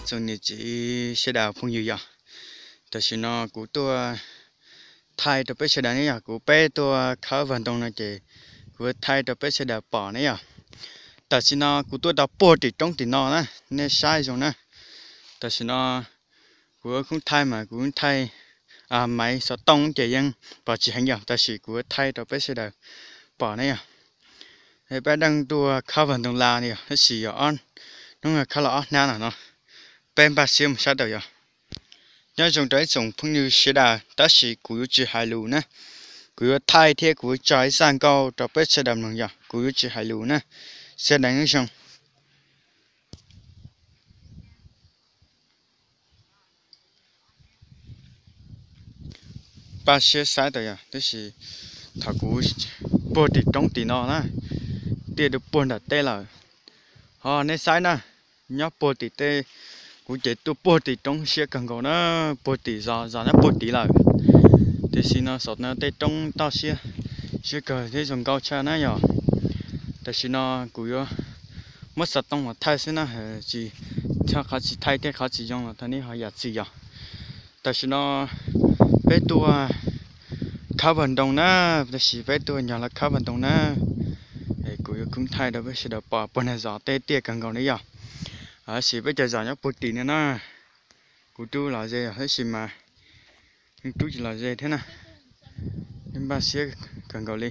Txhua niam txiv sawv daws phooj ywg yog, tam sim no kuv tuaj thaij rau peb sawv daws ne yog, kuv peb tuaj khawb vag ntoo no ces kuv yuav thaij rau peb sawv daws pom ne yog. Tam sim no kuv tuaj rau puag tim roob tim no na, nej saib zoo na. Tam sim no kuv khoob thaij mas kuv thaij maiv xov tooj ces yeej pom tsis heev yog, tab sis kuv thaij rau peb sawv daws pom ne yog. Peb deej tuaj khawb vag ntoo las yog, tab sis yog hnub no khawb los ob hnab no no. Peb npaj siab mus saib tau yog. Nyob zoo rau ib tsoom phooj ywg sawv daws, tab sis kuv yuav tsis hais lus na. Kuv yuav thaij thiab kuv yuav tso ib zaj nkauj rau peb sawv daws mloog yog, kuv yuav tsis hais lus na. Sawv daws nyob zoo. Npaj siab saib tau yog, tab sis thaum kuv puag tim roob tim no na, tiaj rau puag nram teb lawm. Ho nej saib na, nyob puag tim tej, kuv ces tuaj puag tim roob siab kawg nkaus na, puag tim zos, zos nyob puag tid lawm. Tiam sis no xav no tej roob toj siab, siab kawg thiab zoo nkauj tshaj na yog. Tam sim no kuv yuav muab xov tooj los thaij xwb na, tsis, qhov tsis thaij tej qhov tsis zoo los thov nej ho zam txim yog. Tam sim no peb tuaj khawb vag ntoo na, tab sis peb tuaj nyog los khawb vag ntoo na. Kuv yuav khoob thaij rau peb sawv daws pom puag nram zos tej tiaj kawg nkaus ne yog. Tab sis peb cov zos nyob puag tim no na, kuv rub los ze yog, tab sis mas rub tsis los ze thiab na. Npaj siab kawg nkaus li.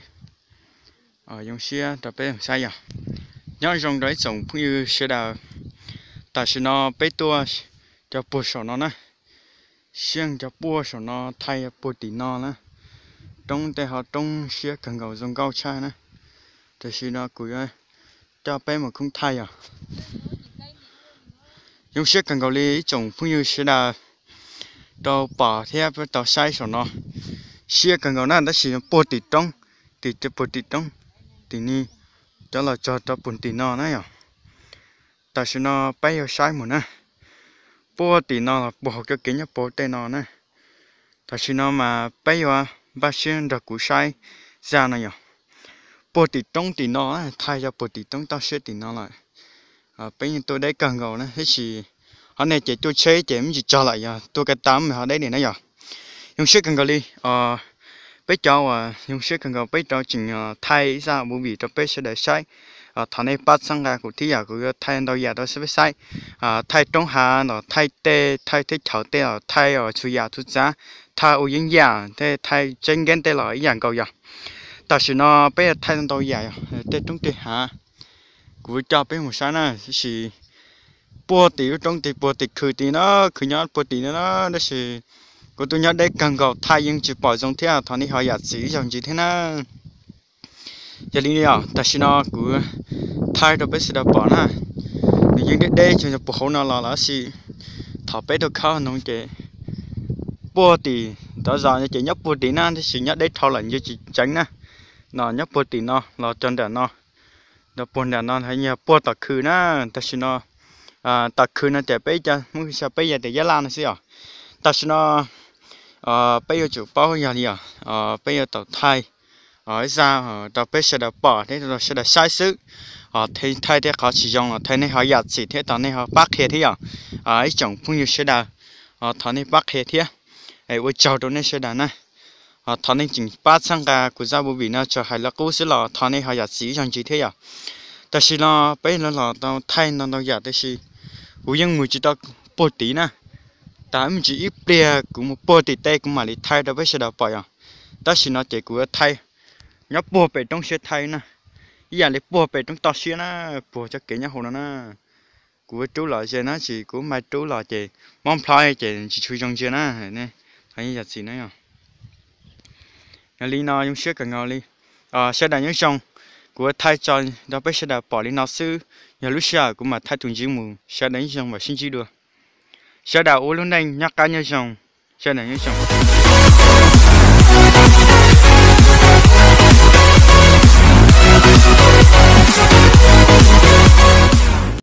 Zoo siab rau peb saib yog. Nyob zoo rau ib tsoom phooj ywg sawv daws, tam sim no peb tuaj cov puag saum no na, siab cov puag saum no thaij puag tim no na. Roob tej ho roob siab kawg nkaus zoo nkauj tshaj na. Tam sim no kuv yuav coj peb mus khoob thaij yog. Zoo siab kawg nkaus li ib tsoom phooj ywg sawv daws tau pom thiab tau saib saum no. Siab kawg nkaus na, tab sis puag tim roob, tim puag tim roob, tim ni cov los txog rau puag tim no na yog. Tam sim no peb yuav saib mus na, puag tim no los puag hauv cov kev nyob puag tej no na. Tam sim no mas peb yuav npaj siab nrog kuv saib zaj no yog. Puag tim roob tim no, thaij yog puag tim roob toj siab tim no lawm. Peb yeej tuaj deb kawg nkaus na, tab sis hov nej ces tuaj tsheb ces muab tsis txog lawm, yog tuaj ko taw mas ho deb li na yog. Zoo siab kawg nkaus li. Peb cov uas zoo siab kawg nkaus peb rov tseem thaij ib zaj movie rau peb sawv daws saib. Thov nej pab txhawb nqa kuv thiab yog, kuv yuav thaij ntau yam rau peb saib. Thaij roob hav los thaij tej, thaij teb chaws tej los thaij txhua yam txhua tsav, thaij ua yeeb yam tej, thaij tseeb nkeeb tej los ib yam nkaus yog. Tam sim no peb yuav thaij ntau yam yog tej roob tej hav. Kuv coj peb mus saib na, tab sis puag tim lub roob tid puag tim khw tid na, khw nyob puag tim na, tab sis kuv tuaj nyob deb kawg nkaus thaij yeej tsis pom zoo thiab, thov nej ho zam txim ib zaug ntxiv thiab na. Yog li os, tam sim no kuv thaij rau peb sawv daws pom na, nws yeej deb deb tsuas yog puag hauv no los lawm tab sis thaum peb tuaj khawb no ces puag tim tod zos ces nyob puag tim na, tab sis nyob deb dhau lawm ntsia tsis tseev na. No nyob puag tim no los txog nram no, rau puag nram no yog puag tom khw na. Tam sim no tom khw no ces peb cov Hmoob xyov peb yog tias Yab Laj no xwb os. Tam sim no peb yuav tsum paub yog li os, peb yuav tau thaij ib zaj rau peb sawv daws pom thiab rau sawv daws saib xwb. Thaij tej qhov tsis zoo los thov nej ho zam txim thiab thov nej ho pab qhia thiab yog. Ib tsoom phooj ywg sawv daws, thov nej pab qhia thiab. Ua tsaug rau nej sawv daws na. Thov nej tseem pab txhawb nqa kuv zaj movie no, tsuas hais lawv qub xwb los thov nej ho zam txim ib zaug ntxiv thiab yog. Tam sim no peb los los tau thaij ntau ntau yam tab sis kuv yeej mus tsis tau puag tid na. Tas ib me ntsis ib pliag kuv mus puag tim tej kuv mam li thaij rau peb sawv daws pom yog. Tab sis no ces kuv yuav thaij nyob puag pem roob siab thaij na, ib yam li puag pem roob toj siab na, puag cov kev nyob hauv no na. Kuv rub los ze na, tab sis kuv mas rub los ces mob plho ces tsis tshua zoo ntsia na. Thov nej zam txim na. Yog li no zoo siab kawg nkaus li. Sawv daws nyob zoo, kuv thaij tso rau peb sawv daws pom li no xwb, yog lub sij hawm kuv mam thaij tus ntxiv mus, sawv daws nyob zoo mam sib ntsib dua. Sawv daws ua lub neej nyob qab nyob zoo, sawv daws nyob zoo.